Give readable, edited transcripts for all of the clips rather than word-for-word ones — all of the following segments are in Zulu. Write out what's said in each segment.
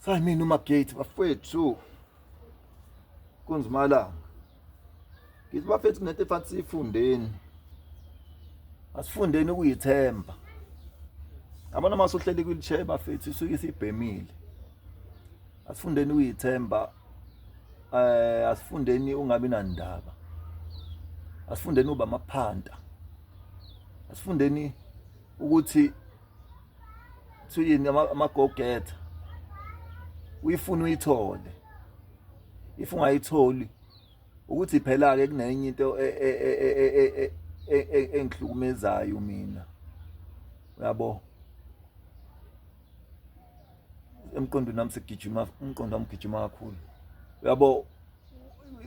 Sayimina uMagate bafethu. Kunzimalanga. Ngithi bafethu kunento efanele siyifundeni. Asifundeni ukuyithemba. Yabona uma usuhleli kwi-wheelchair bafethu isuke isibhemile. Asifundeni ukuyithemba asifundeni ungabi nandaba. Asifundeni uba amaphanta. Asifundeni ukuthi thuyini ama-go getter uyifuna uyithole if ungayitholi ukuthi phela-ke kunenye into e, e, e, engihlukumezayo mina uyabo emqondweni wami segijima umqondo wami ugijima kakhulu uyabo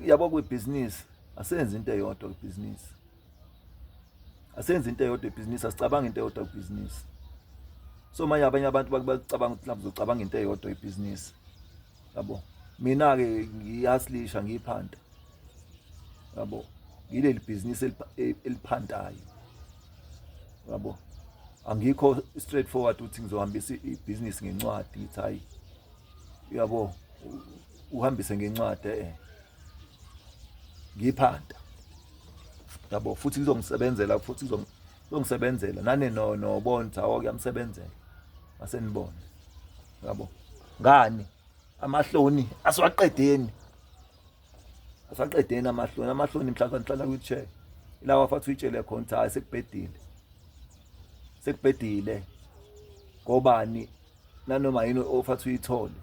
yabo kwibhizinisi asenze into eyodwa kwibhizinisi asenze into eyodwa ebhizinisi asicabanga into eyodwa kwibhizinisi so manje abanye abantu bacabanga ukuthi mhlawumbe uzocabanga into eyodwa ibhizinisi yabo mina-ke ngiyasilisha ngiyiphanta yabo ngileli bhizinisi eliphantayo yabo angikho straight forward ukuthi ngizohambisa ibhizinisi ngencwadi ngithi hayi yabo uhambise ngencwadi eh ngiphanta yabo futhi kuzongisebenzela futhi kuzongisebenzela nane no nobona ukuthi awu kuyamsebenzela asenibone yabo ngani amahloni asiwaqedeni asiwaqedeni amahloni amahloni mhlawumbe nihlala kwi-chair ilawa fathi uyitshele khona ukuthi hayi sekubhedile sekubhedile ngobani nanoma yini ofathi uyithole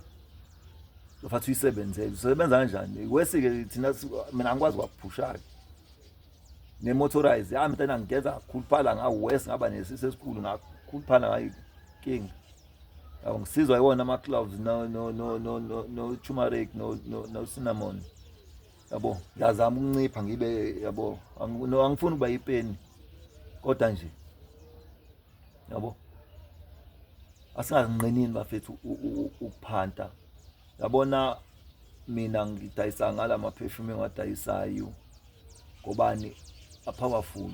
ofathi uyisebenzele usebenza kanjani wesike thina mina angikwazi kwakuphusha-ke ne-motorize yami mntana ngigeza ngakhuluphala ngawes ngaba nesisu esikhulu ngakhuluphala ngayinkinga yabo ngisizwa iwona ama-cloves no no no no no no turmeric no no no cinnamon yabo ngiyazama ukuncipha ngibe yabo no angifuni ukuba yipeni kodwa nje yabo asingazinqinini bafethu ukuphanta yabona mina ngidayisa ngala ma-perfume engiwadayisayo ngobani apowerful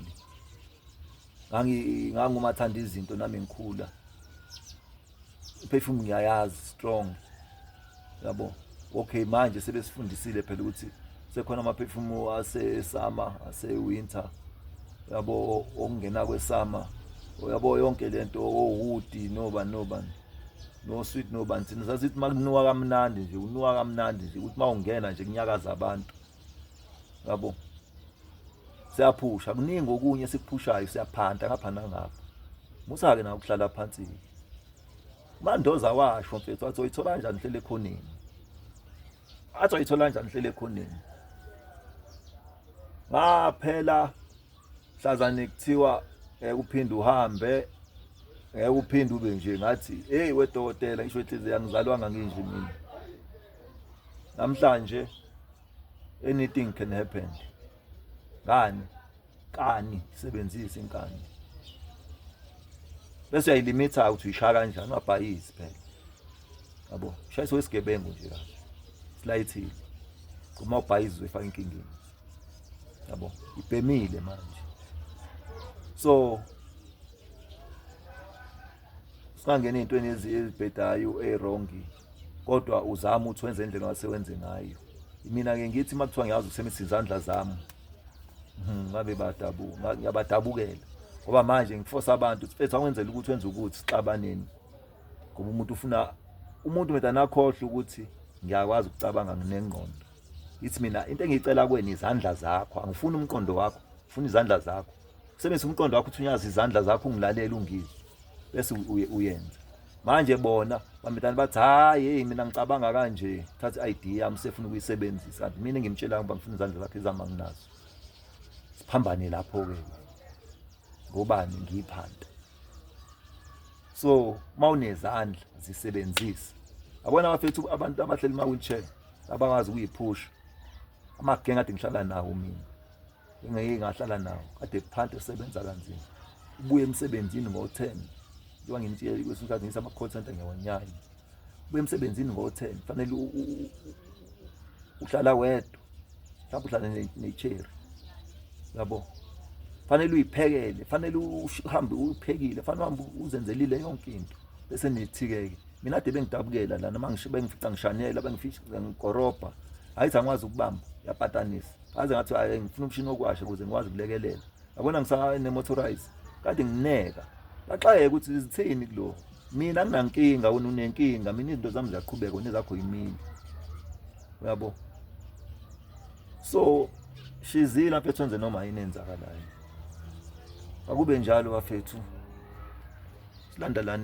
ngangumathanda izinto nami ngikhula iperfume ngiyayazi strong yabo okay manje sebesifundisile phela ukuthi sekhona amaperfume ase-summer ase-winter yabo okungena kwesummer uyabo yonke lento owood noba nobani no sweet nobani thina sasithi makunuka kamnandi nje unuka kamnandi nje ukuthi mawungena nje kunyakaza abantu yabo siyaphusha kuningi okunye esikuphushayo siyaphanta ngapha nangapha musa-ke nawe ukuhlala phansi Mandoza washo mfethu wathi uyithola kanjani hlele ekhoneni athi uyithola kanjani hlele ekhoneni ngaphela mhlazane kuthiwa ngeke uphinde uhambe ngeke uphinde ube nje ngathi hey wedokotela ngisho inhliziyo angizalwanga nginje mina namhlanje anything can happen ngani kani sebenzisa inkani bese uyayilimitha ukuthi uyishaya kanjani ungabhayizi phela yabo shayisa wesigebengu nje kahle silayithile uma ubhayizi uzoyifaka enkingeni yabo ibhemile manje so singangena ey'ntweni ezibhedayo ey'rongi kodwa uzame ukuthi wenze indlela ongase wenze ngayo mina-ke ngithi uma kuthiwa ngiyazi ukusebenzisa izandla zami hmm, ngabe badabu ngiyabadabukela ngoba manje ngifosa abantu ukuthi mfethu awenzele ukuthi wenze ukuthi sixabaneni ngoba umuntu ufuna umuntu mntana akhohlwe ukuthi ngiyakwazi ukucabanga nginengqondo ithi mina into engiyicela kuwena izandla zakho angifuni umqondo wakho ngifuna izandla zakho usebenzise umqondo wakho uthi unyazi izandla zakho ungilalele ungizwe bese uyenza manje bona bamintana bathi hayi hey mina ngicabanga kanje thatha i-ID yami sefuna ukuyisebenzisa kanti mina ngimtshela ngoba ngifuna izandla zakhe ezami anginazo siphambane lapho-ke ngobani ngiyiphanta so uma unezandla zisebenzise yabona bafethu abantu abahleli ma-wheelchair abakwazi ukuyiphusha amagenge kade ngihlala nawo mina engeke ngahlala nawo kade phansi esebenza kanzima ubuye emsebenzini ngo-10 njengoba nginitshela kwesinye isikhathi ngisa ama-call center ngiyawanyanya ubuye emsebenzini ngo-10 fanele uhlala wedwa mhlawumbe uhlala ne-cherry yabo fanele uyiphekele fanele uhambe uyiphekile fanele uhambe uzenzelile yonke into bese nithi-ke ke Mina ade bengidabukela lana mangisho bengifica ngishanela bengifica ngikorobha. Hayi angikwazi ukubamba yapatanisa. Aze ngathi hayi ngifuna umshini wokuwasha ukuze ngikwazi ukulekelela. Yabona ngisa ne motorize. Kade ngineka. Baxakeke ukuthi zithini kulo. Mina nginankinga wena unenkinga mina izinto zami ziyaqhubeka wena ezakho yimini. Uyabo? So shizila mfethu wenze noma yini enzakalayo. Akube njalo bafethu. Silandalani.